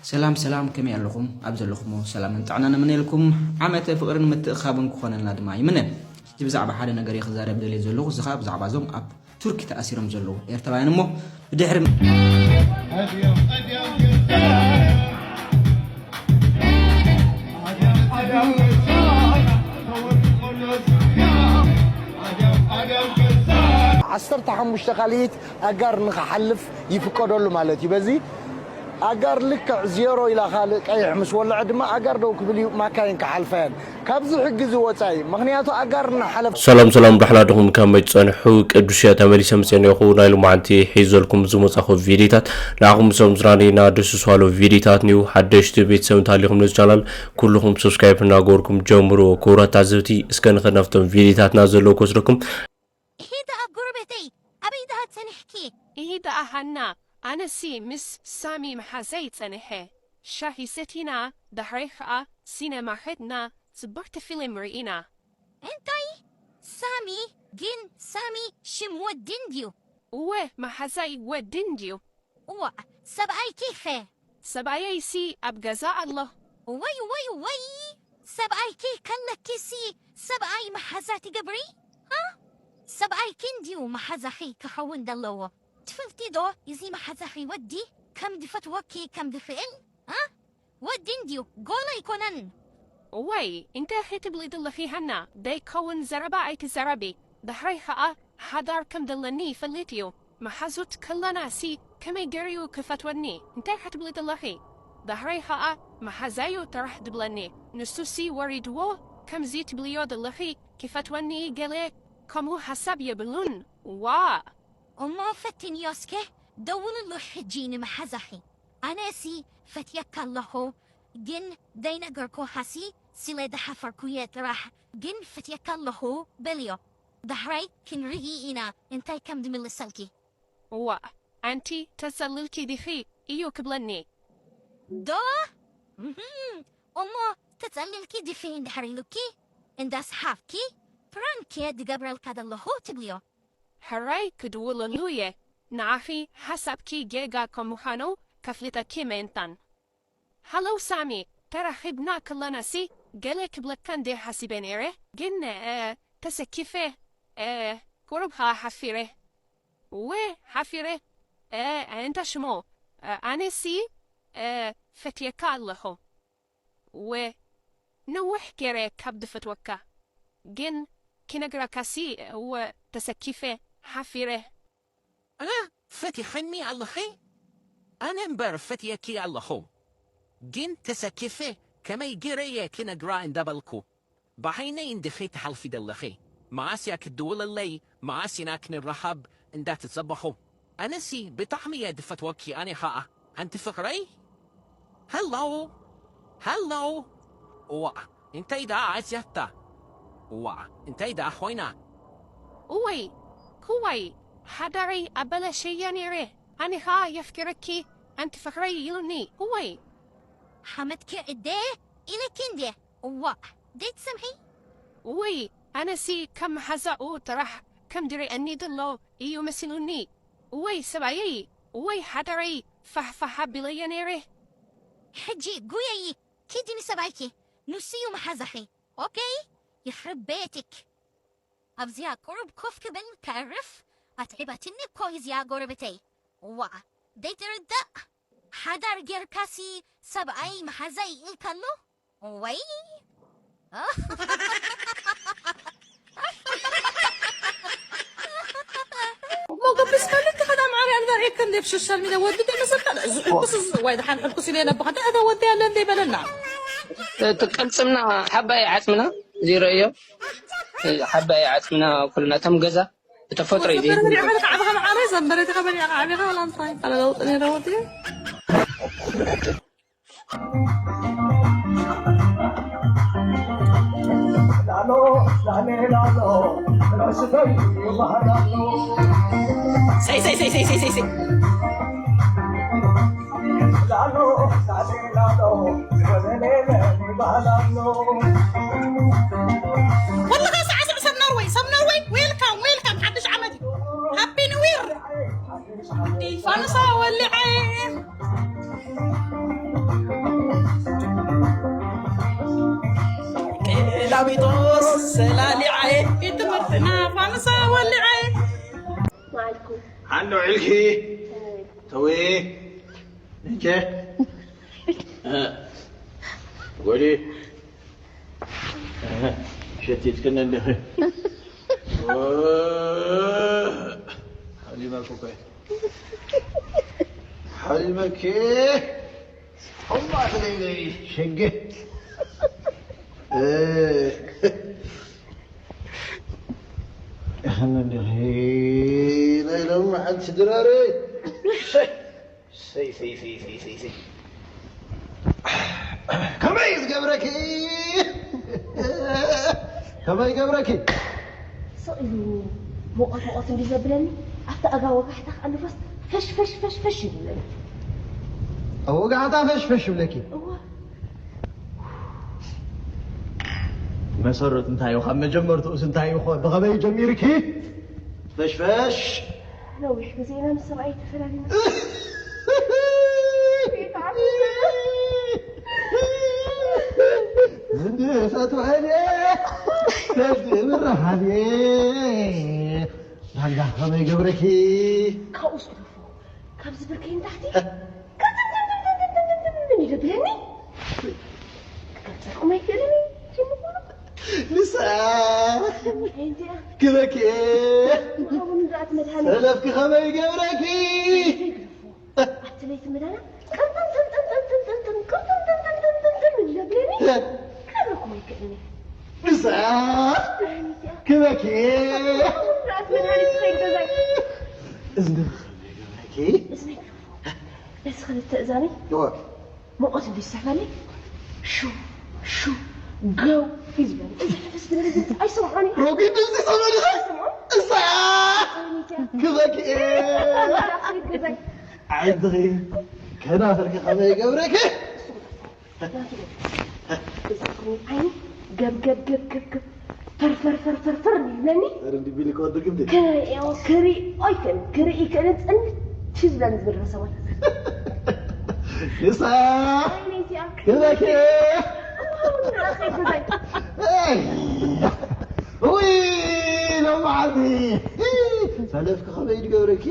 ሰላም ሰላም፣ ከመይ ኣለኹም? ኣብ ዘለኹሞ ሰላምን ጥዕናን እምነልኩም። ዓመተ ፍቕርን ምትእኻብን ክኾነልና ድማ ይምነ። ሕጂ ብዛዕባ ሓደ ነገር እየ ክዛረብ ደልየ ዘለኹ፣ እዚ ኸኣ ብዛዕባ እዞም ኣብ ቱርኪ ተኣሲሮም ዘለዉ ኤርትራውያን እሞ ብድሕሪ ዓሰርተ ሓሙሽተ ካልኢት ኣጋር ንኽሓልፍ ይፍቀደሉ ማለት እዩ። በዚ ኣጋር ልክዕ ዜሮ ኢላ ካልእ ቀይሕ ምስ ወለዐ ድማ ኣጋር ደው ክብል እዩ፣ ማካይን ክሓልፋ እየን። ካብዚ ሕጊ እዚ ወጻኢ፣ ምኽንያቱ ኣጋር እናሓለፈ ሰላም ሰላም፣ ዳሕላ ድኹም ከመይ ትጸንሑ? ቅዱስ እየ፣ ተመሊሰ መጽኤ እኒኦኹ። ናይ ሎማዓንቲ ሒዘልኩም ዝመጻኹ ቪዲዮታት ንዓኹም ሰም ዝራኒና ደስ ዝባሉ ቪዲዮታት ኒው። ሓደሽቲ ቤተሰብ እንተሃሊኹም ነዚ ቻናል ኩልኹም ሰብስክራይብ እናገበርኩም ጀምሩ። ክቡራት ታዘብቲ፣ እስከ ንኸድ ናብቶም ቪዲዮታትና ዘለዉ ክወስደኩም። ኢሂ ደኣ ጎረቤተይ፣ ኣበይ ደኣ ጸኒሕኪ? ኢሂ ደኣ ሃና፣ ኣነሲ ምስ ሳሚ መሓዛይ ጸኒሐ። ሻሂ ሰቲና፣ ዳሕራይ ኸኣ ሲነማ ኸድና፣ ጽብቕቲ ፊልም ርኢና። እንታይ? ሳሚ? ግን ሳሚ ሽም ወዲ እንድዩ። እወ፣ መሓዛይ ወዲ እንድዩ። እዋእ፣ ሰብኣይኪ ኸ? ሰብኣየይሲ ኣብ ገዛ ኣሎ። ወይ፣ ወይ፣ ወይ! ሰብኣይኪ ከለኪሲ ሰብኣይ መሓዛ ትገብሪ? ሃ? ሰብኣይኪ እንድዩ መሓዛኺ ክኸውን ደለዎ። ትፈልጢ ዶ እዚ መሓዛኺ ወዲ ከም ድፈትወኪ ከም ድኽእል? ሃ? ወዲ እንድዩ፣ ጎል ኣይኮነን። እዋይ፣ እንታይ ኢኺ ትብሊ ዘለኺ ሃና? ደይከውን ዘረባ ኣይትዛረቢ። ዳሕራይ ኸኣ ሓዳር ከም ደለኒ ይፈልጥ እዩ። መሓዙት ከለናሲ ከመይ ገይሩ ክፈትወኒ? እንታይ ኢኺ ትብሊ ዘለኺ? ዳሕራይ ኸኣ መሓዛዩ ጥራሕ ድብለኒ። ንሱሲ ወሪድዎ፣ ከምዚ ትብልዮ ዘለኺ ክፈትወኒ ገለ ከምኡ ሓሳብ የብሉን። ዋእ! እሞ ፈትንዮ እስከ፣ ደውልሉ ሕጂ ንመሓዛኺ። ኣነሲ ፈትየካ ኣለኹ፣ ግን ደይነገርኩኻሲ ስለ ደሓፈርኩየ ጥራሕ፣ ግን ፈትየካ ኣለኹ በልዮ። ዳሕራይ ክንርኢ ኢና እንታይ ከም ድምልሰልኪ። እዋእ፣ ኣንቲ ተጸሊልኪ ዲኺ እዩ ክብለኒ። ዶ? እህም፣ እሞ ተጸሊልኪ ዲኺ እንድሕር ኢሉኪ፣ እንዳሰሓቕኪ፣ ፕራንክ እየ ድገብረልካ ዘለኹ ትብልዮ። ሕራይ ክድውለሉ እየ። ንዓኺ ሓሳብኪ ጌጋ ከም ምዃኑ ከፍልጠኪ ምእንታን። ሃሎ ሳሚ፣ ተራኺብና ከለናሲ ገለ ክብለካ እንድየ ሓሲበ ነይረ፣ ግን፣ እ፣ ተሰኪፈ፣ እ፣ ቁሩብ ኸኣ ሓፊረ። እወ፣ ሓፊረ። እ፣ እንታይ ሽሙ፣ እ፣ ኣነሲ፣ እ፣ ፈትየካ ኣለኹ። እወ፣ ነዊሕ ገይረ ካብ ድፈትወካ። ግን ክነግረካሲ፣ እወ፣ ተሰኪፈ፣ ሓፊረ። እ፣ ፈቲኽኒ ኣለኺ? ኣነ እምበር ፈትየኪ ኣለኹ። ግን ተሰኪፈ፣ ከመይ ገይረ እየ ክነግራ እንዳበልኩ። ብዓይነይ እንዲኺ ትሓልፊ ዘለኺ። መዓስ እያ ክትድውለለይ፣ መዓስ ኢና ክንራኸብ እንዳተጸበኹ። ኣነሲ ብጣዕሚ እየ ድፈትወኪ ኣነ ኸኣ፣ ኣንቲ ፍቕረይ። ሃሎ፣ ሃሎ። እዋእ፣ እንታይ ደኣ ኣዝያታ? እዋእ፣ እንታይ ደኣ ኾይና? እወይ፣ ክዋይ፣ ሓዳረይ ኣበላሸየ ነይረ። ኣነ ኸኣ የፍቅረኪ፣ ኣንቲ ፍቕረይ ኢሉኒ። እወይ። ሓመድኪ ዕደ ኢለኪ እንድየ። እዋእ፣ ደይትሰምዒ? እወይ፣ ኣነሲ ከም መሓዛኡ ጥራሕ ከም ድርእየኒ ዘሎ እዩ መሲሉኒ። እወይ ሰብኣየይ፣ እወይ ሓዳረይ፣ ፋሕ ፋሕ ኣቢለዮ ነይረ። ሕጂ ጉየዪ፣ ኪዲ ንሰብኣይኪ፣ ንሱ'ዩ መሓዛኺ። ኦኬ፣ ይኽርብ ቤትክ። ኣብዚኣ ቁሩብ ኮፍ ክብል ከዕርፍ፣ ኣትዒባትኒ እኮ እዚኣ ጎረቤተይ። ዋእ፣ ደይትርዳእ? ሓዳር ጌርካሲ ሰብኣይ መሓዛይ ኢልካሉ? ወይ ሞገስ ከልክ ከዳ ማርያም ዘርእየክ እንደ ብሽሻል ሚደ ወዲ ደመሰካ ዝሕኩስ ዋይ ደሓን ሕኩስ ኢለ ነብኻ ዳ እታ ወዲ ያለ እንደ በለና። እቲ ቅልጽምና ሓባይ ዓጽምና ዜሮ እዮ። ሓባይ ዓጽምና ኩልና እቶም ገዛ ብተፈጥሮ እዩ ዘይ ዘንበረ ተኸበል ዓብኻ መዓረ ዘንበረ ተኸበል ዓብኻ ላንታይ ካለ ለውጥ ነይረ ወዲ። ሰይ ሰይ ሰይ ሰይ ሰይ ሰይ ሰይ ወላሂ ሳዕስዕ ሰብ ኖርወይ ሰብ ኖርወይ ዌልካም ዌልካም ሓድሽ ዓመት እዩ። ሃፒ ኒው ይር። ፋኑሳ ወሊዐ። ቢጦስ ሰላሊዓየ ትምህርትና ፋንሳ ወሊዓየ መዓልኩ ሓንዶ ዕልኪ ተወ እንጀ ጎዲ ሸቲትክን እንዲኺ ሓሊመኩ ኮይ ሓሊመኪ እማ ትለይለይ ሸገ እኽነ እንዲኺ ናይ ሎም መዓልቲ ድራረይ ሰይ ሰይ ሰይ ሰይ ሰይ ሰይ ከመይ ዝገብረኪ ከመይ ገብረኪ ስቕ ኢሉ ሙቐት ሙቐት እንዲ ዘብለኒ ኣብቲ ኣጋ ወጋሕታ ከዓ ንፋስ ፈሽ ፈሽ ፈሽ ፈሽ ይብለኒ ኣብ ወጋሕታ ፈሽ ፈሽ ይብለኪ እዋ መሰረቱ እንታይ እዩ ካብ መጀመርትኡስ እንታይ እዩ ብኸመይ ጀሚርኪ ፈሽ ፈሽ ነዊሕ ግዜ ኢና ምስ ሰብኣይ ተፈላሊና ዝድሰት ውዕል ተዝምርሓል ዳንጋ ከመይ ገብረኪ ካብኡስ ግደፎ ካብዚ ብርከይ ንታሕቲ ቅጥንጥንጥንጥንጥንጥንጥን ይደብለኒ ክገልፀልኩም ኣይክእልን እዩ ጅምኩሉ ንሳ እንዲያ ክበኪ ማውን ዳኣት መድሃኒ ሰለፍኪ ከመይ ገብረኪ ኣብቲ ለይቲ መዳና ቅርጥንጥንጥንጥንጥንጥን ቅርጥንጥንጥንጥንጥን ይደብለኒ ክብረኩም ኣይክእልን እዩ ንሳ ክበኪ ዳኣት መድሃኒ ትኸይድ ገዛይ እዝኒ ከመይ ገብረኪ እዝነይ በዚ ክልተ እዛነይ ይወ ሙቐት እንዲ ዝስሕበኒ ሹ ሹ ገው እዩ ዝበኒ እዚ ሕፍስ ዝብል ድምፂ ኣይሰምዖን እዩ ሮጊድ ድምፂ ሰመልኸ እሳ ክበኪ ገዛይ ዓይንትኺ ከናፍርኪ ከመይ ገብረኪ ናቱ እዚ ኮይኑ ዓይኒ ገብ ገብ ገብ ገብ ገብ ፈር ፈር ፈር ፈር ፈር ይብለኒ ኧረ እንዲ ቢልኮ ድግምቲ ክርእዮ ክርኢ ኣይክእል ክርኢ ክእል ፅንት ዝብለኒ ዝብል ረሰባት ንሳ ዓይነይቲኣ ክበኪ ንዓኸይ ገዛይ ውይ ሎማዓልቲ ሰለፍኪ ከመይ ድገብረኪ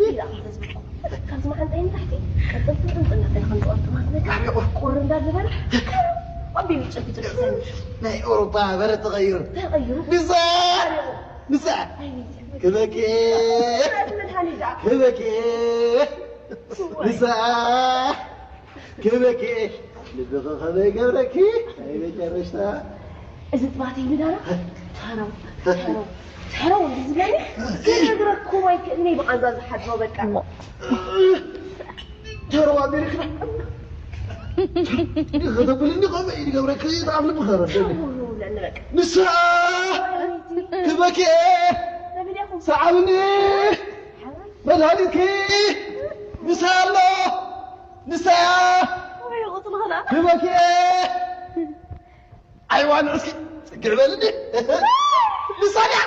ኢላ ከም ተዝብልኩ ካብዚ መዓንጣይ ንታሕቲ ቅጥልጥልጥል እናበለ ከም ዝቐርጥማ ዝነካ ቁር እንዳዝበለ ኣቢሉ ጨቢጡ ደእሰኒ ናይ ኤውሮጳ በረት ተቐይሩ ተቐይሩ ንሳ ንሳ ክበኪ መድሃኒት ደኣ ክበኪ ንሳ ክበኪ ልብኺ ከመይ ገብረኪ ናይ መጨረሽታ እዚ ጥባተይ ንዳና ተረው ተረው ተረው እንዲ ዝብለኒ ክነግረኩም ኣይክእልኒ ብቓንዛ ዝሓድሮ በቃ ተረዋ ቢልክና ከተብልኒ ከመይ እዩ ዝገብረኪ ተኣፍሊ ምኸረደኒ ተረው ይብለኒ በቃ ንሳ ክበኪ ነቢልያኹም ሰዓብኒ መድሃኒትኪ ንሳ ኣሎ ንሳ ወይ ቁጽልኸላ ክበኪ ኣይዋ ንዑስኪ ጽግዕ በልኒ ንሳ ድያ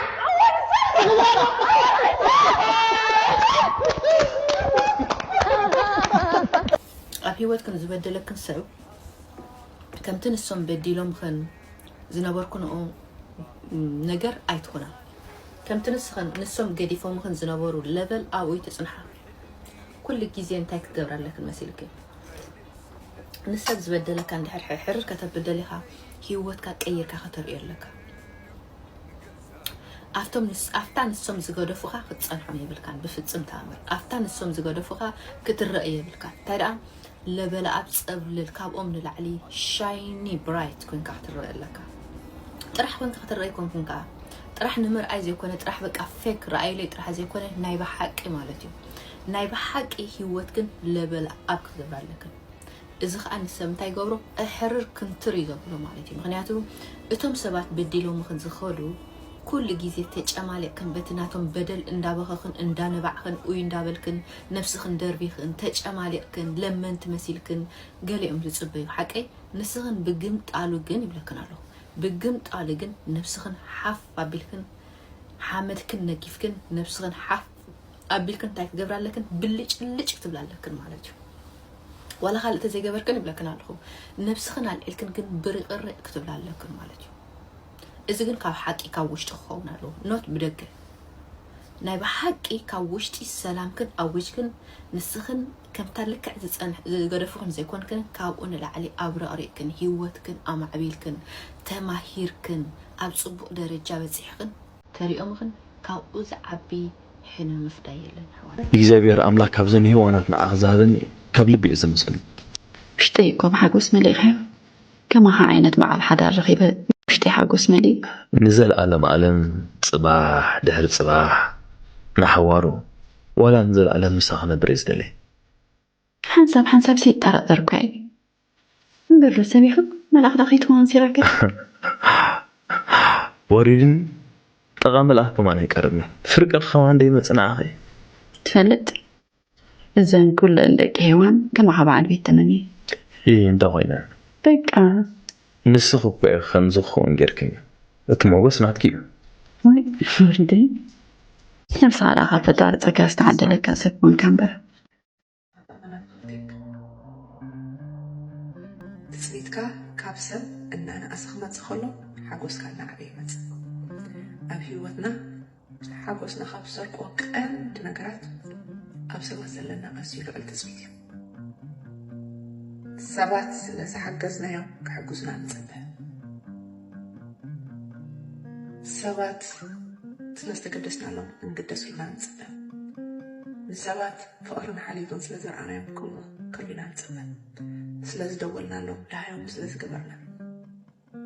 ኣብ ህይወትክን ዝበደለክን ሰብ ከምቲ ንሶም በዲሎምኽን ዝነበርክንኦ ነገር ኣይትኹና። ከምቲ ንስኽን ንሶም ገዲፎምኽን ዝነበሩ ለቨል ኣብኡ ይትጽንሓ። ኩሉ ግዜ እንታይ ክትገብራ ኣለክን መሲልክን? ንሰብ ዝበደለካ እንድሕር ሕርር ከተብል ደሊኻ ህይወትካ ቀይርካ ከተርእዮ ኣለካ። ኣብቶም ንስ ኣብታ ንሶም ዝገደፉኻ ክትጸንሖም የብልካን ብፍጽም ተኣምር። ኣብታ ንሶም ዝገደፉኻ ክትረእ የብልካን። እንታይ ደኣ ለበለ ኣብ ጸብልል ካብኦም ንላዕሊ ሻይኒ ብራይት ኮንካ ክትረእ ኣለካ። ጥራሕ ኮንካ ክትረእ ኣይኮንኩን ከኣ ጥራሕ ንምርኣይ ዘይኮነ ጥራሕ በቃ ፌክ ረኣይለይ ጥራሕ ዘይኮነ ናይ ብሓቂ ማለት እዩ። ናይ ብሓቂ ህይወት ግን ለበለ ኣብ ክትገብር ኣለክን። እዚ ኸኣ ንሰብ እንታይ ይገብሮ? እሕርር ክንትር እዩ ዘብሎ ማለት እዩ። ምኽንያቱ እቶም ሰባት በዲሎምኽን ዝኸዱ ኩሉ ግዜ ተጨማሊቕክን በቲ ናቶም በደል እንዳበኸኽን እንዳነባዕኽን ኡይ እንዳበልክን ነብስኽን ደርቢኽን ተጨማሊቕክን ለመንቲ መሲልክን ገሊኦም ዝጽበዩ ሓቀይ ንስኽን ብግምጣሉ ግን ይብለክን ኣለኹ ብግምጣሉ ግን ነብስኽን ሓፍ ኣቢልክን ሓመድክን ነጊፍክን ነብስኽን ሓፍ ኣቢልክን እንታይ ክትገብራ ኣለክን ብልጭልጭ ክትብላ ኣለክን ማለት እዩ። ዋላ ካልእ ተዘይገበርክን ይብለክን ኣለኹ ነብስኽን ኣልዒልክን ግን ብርቕርቕ ክትብላ ኣለክን ማለት እዩ። እዚ ግን ካብ ሓቂ ካብ ውሽጢ ክኸውን ኣለዎ፣ ኖት ብደገ። ናይ ብሓቂ ካብ ውሽጢ ሰላምክን ኣዊጅክን፣ ንስኽን ከምታ ልክዕ ዝጸንሕ-፣ ዝገደፉክን ዘይኮንክን፣ ካብኡ ንላዕሊ ኣብረቕሪቕክን፣ ህይወትክን ኣማዕቢልክን፣ ተማሂርክን፣ ኣብ ጽቡቕ ደረጃ በጺሕክን ተሪኦምኽን፣ ካብኡ ዝዓቢ ሕነ ምፍዳይ የለን ኣሕዋት። እግዚኣብሔር ኣምላክ ካብዘን ሄዋናት ንዓኽ ዝሃበኒ ካብ ልቢ እየ ዘመስግን። ውሽጠይ እኮ ብሓጎስ መሊእኻዮ። ከማኻ ዓይነት በዓል ሓዳር ረኺበ ውሽጠይ ሓጎስ መሊኡ። ንዘለኣለም ኣለም ጽባሕ ድሕሪ ጽባሕ ንሓዋሩ ዋላ ንዘለኣለም ምሳኻ ክነብር እየ ዝደሊ። ሓንሳብ ሓንሳብ ይጠራጠር እኳ እየ። እምበር ዶ ሰብ ኢኻ? መልኣኽ ዶ ከይትኸውን ሲራከ? ወሪድን ጠቓ መልኣኽ ከማን ኣይቀርብን። ፍርቂ ከማን ደይመጽእ ንዓኺ። ትፈልጥ? እዘን ኩለን ደቂ ሄዋን ከማኻ በዓል ቤት ተመንየ። ይህ እንተ ኮይነ በቃ ንስኺ እኮ ኢኺ ከምዚ ክኸውን ጌርክኒ። እቲ ሞገስ ናትኪ እዩ። ወይ ፍርዲ ነብስኻ ደኣ ካብ ፈጣሪ ጸጋ ዝተዓደለካ ሰብ ኮንካ እምበር። ትጽቢትካ ካብ ሰብ እናነኣሰ ክመጽእ ከሎ ሓጎስካ እናዓበየ ይመጽእ። ኣብ ህይወትና ሓጎስና ካብ ዝሰርቅዎ ቀንዲ ነገራት ኣብ ሰባት ዘለና ኣዝዩ ልዑል ትጽቢት እዩ። ሰባት ስለ ዝሓገዝናዮም ክሕግዙና ንጽበ። ሰባት ስለ ዝተገደስናሎም እንግደሱልና ንጽበ። ንሰባት ፍቕርን ሓልዮትን ስለ ዘርኣናዮም ክህቡ ከሉና ንጽበ። ስለ ዝደወልናሎም ደሃዮም ስለ ዝገበርና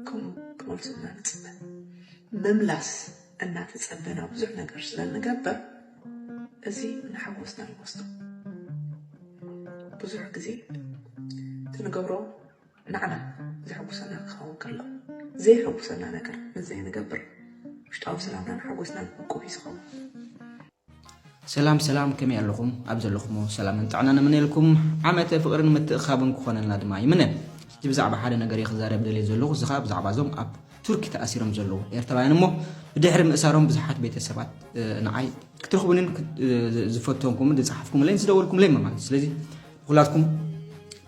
ከምኡ ክመልሱልና ንጽበ። ምምላስ እናተጸበና ብዙሕ ነገር ስለ እንገብር እዚ ንሓጎስና ንወስዶ። ብዙሕ ግዜ እቲ ንገብሮ ንዓና ዘሐጉሰና ክኸውን ከሎ፣ ዘየሐጉሰና ነገር ምስ ዘይንገብር ውሽጣዊ ሰላምናን ሓጎስናን ዕቁብ እዩ ዝኸውን። ሰላም ሰላም፣ ከመይ ኣለኹም? ኣብ ዘለኹሞ ሰላምን ጥዕናን እምነየልኩም። ዓመተ ፍቕርን ምትእኻብን ክኾነልና ድማ ይምነ። ሕጂ ብዛዕባ ሓደ ነገር እየ ክዛረብ ደልየ ዘለኹ። እዚ ኸኣ ብዛዕባ እዞም ኣብ ቱርኪ ተኣሲሮም ዘለዉ ኤርትራውያን እሞ ብድሕሪ ምእሳሮም ብዙሓት ቤተሰባት ንዓይ ክትረኽቡንን ዝፈተንኩምን ዝጸሓፍኩምለይን ዝደወልኩምለይ ማለት እዩ። ስለዚ ኩላትኩም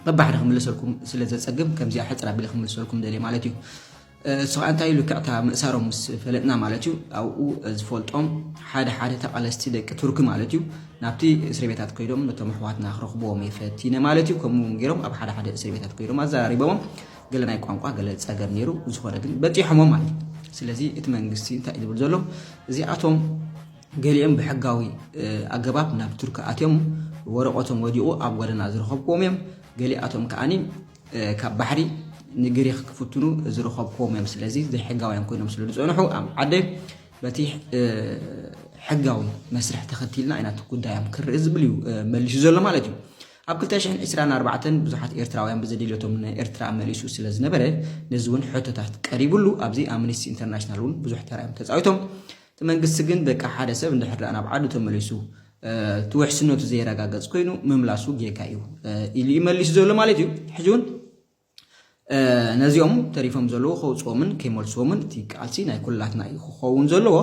በባሕደ ክምልሰልኩም ስለ ዘጸግም ከምዚኣ ሕጽር ኣቢለ ክምልሰልኩም ደልየ ማለት እዩ። እሱ ከዓ እንታይ ኢሉ ክዕታ ምእሳሮም ምስ ፈለጥና ማለት እዩ ኣብኡ ዝፈልጦም ሓደ ሓደ ተቓለስቲ ደቂ ቱርኪ ማለት እዩ ናብቲ እስሪ ቤታት ከይዶም ነቶም ኣሕዋትና ክረኽብዎም እየ ፈቲነ ማለት እዩ። ከምኡ እውን ገይሮም ኣብ ሓደ ሓደ እስሪ ቤታት ከይዶም ኣዘራሪቦሞም ገለ ናይ ቋንቋ ገለ ጸገም ነይሩ ዝኾነ ግን በጺሖሞም ማለት እዩ። ስለዚ እቲ መንግስቲ እንታይ እዩ ዝብል ዘሎ እዚኣቶም ገሊኦም ብሕጋዊ ኣገባብ ናብ ቱርኪ ኣትዮም ወረቐቶም ወዲቑ ኣብ ጎደና ዝረኸብክዎም እዮም። ገሊኣቶም ከዓኒ ካብ ባሕሪ ንግሪኽ ክፍትኑ ዝረኸብክዎም እዮም። ስለዚ ዘይሕጋውያን ኮይኖም ስለ ዝፀንሑ ኣብ ዓደይ በቲ ሕጋዊ መስርሕ ተኸቲልና ኢና እቲ ጉዳዮም ክርኢ ዝብል እዩ መሊሱ ዘሎ ማለት እዩ። ኣብ ክልተ ሽሕን ዕስራን ኣርባዕተን ብዙሓት ኤርትራውያን ብዘድልዮቶም ንኤርትራ መሊሱ ስለ ዝነበረ ነዚ እውን ሕቶታት ቀሪቡሉ ኣብዚ ኣምኒስቲ ኢንተርናሽናል እውን ብዙሕ ተራ እዮም ተፃዊቶም። እቲ መንግስቲ ግን በቃ ሓደ ሰብ እንድሕር ደኣ ናብ ዓዱ ተመሊሱ እቲ ውሕስነቱ ዘየረጋገጽ ኮይኑ ምምላሱ ጌጋ እዩ ኢሉ ይመሊሱ ዘሎ ማለት እዩ። ሕጂ እውን ነዚኦም ተሪፎም ዘለዉ ከውፅኦምን ከይመልስዎምን እቲ ቃልሲ ናይ ኩላትና እዩ ክኸውን ዘለዎ።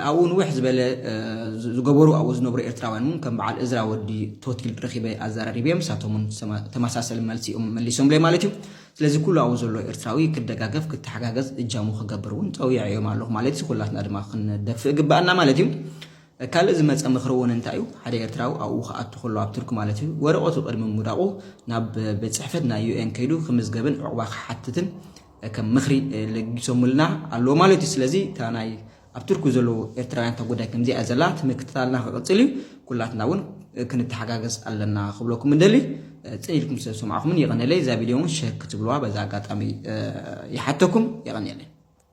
ኣብኡ ንውሕ ዝበለ ዝገበሩ ኣብኡ ዝነብሩ ኤርትራውያን እውን ከም በዓል እዝራ ወዲ ቶቲል ረኺበ ኣዘራሪበዮም ንሳቶም እውን ተመሳሰሊ መልሲ እዮም መሊሶምለይ ማለት እዩ። ስለዚ ኩሉ ኣብኡ ዘሎ ኤርትራዊ ክደጋገፍ ክተሓጋገዝ እጃሙ ክገብር እውን ፀዊዐዮም ኣለኹ ማለት እዩ። ኩላትና ድማ ክንደፍእ ግበኣና ማለት እዩ። ካልእ ዝመፀ ምኽሪ እውን እንታይ እዩ ሓደ ኤርትራዊ ኣብኡ ክኣቱ ከሎ ኣብ ቱርኪ ማለት እዩ ወረቐቱ ቅድሚ ምውዳቑ ናብ ቤት ፅሕፈት ናይ ዩኤን ከይዱ ክምዝገብን ዕቑባ ክሓትትን ከም ምኽሪ ለጊሶምልና ኣለዎ ማለት እዩ። ስለዚ እታ ናይ ኣብ ቱርኪ ዘለዉ ኤርትራውያን እታ ጉዳይ ከምዚኣ ዘላ እቲ ምክትታልና ክቕፅል እዩ። ኩላትና እውን ክንተሓጋገዝ ኣለና ክብለኩም እንደሊ። ፅን ኢልኩም ስለ ዝሰማዕኹምን የቐነለይ። እዛ ቪድዮ እውን ሸር ክትብልዋ በዛ ኣጋጣሚ ይሓተኩም። የቐነለይ።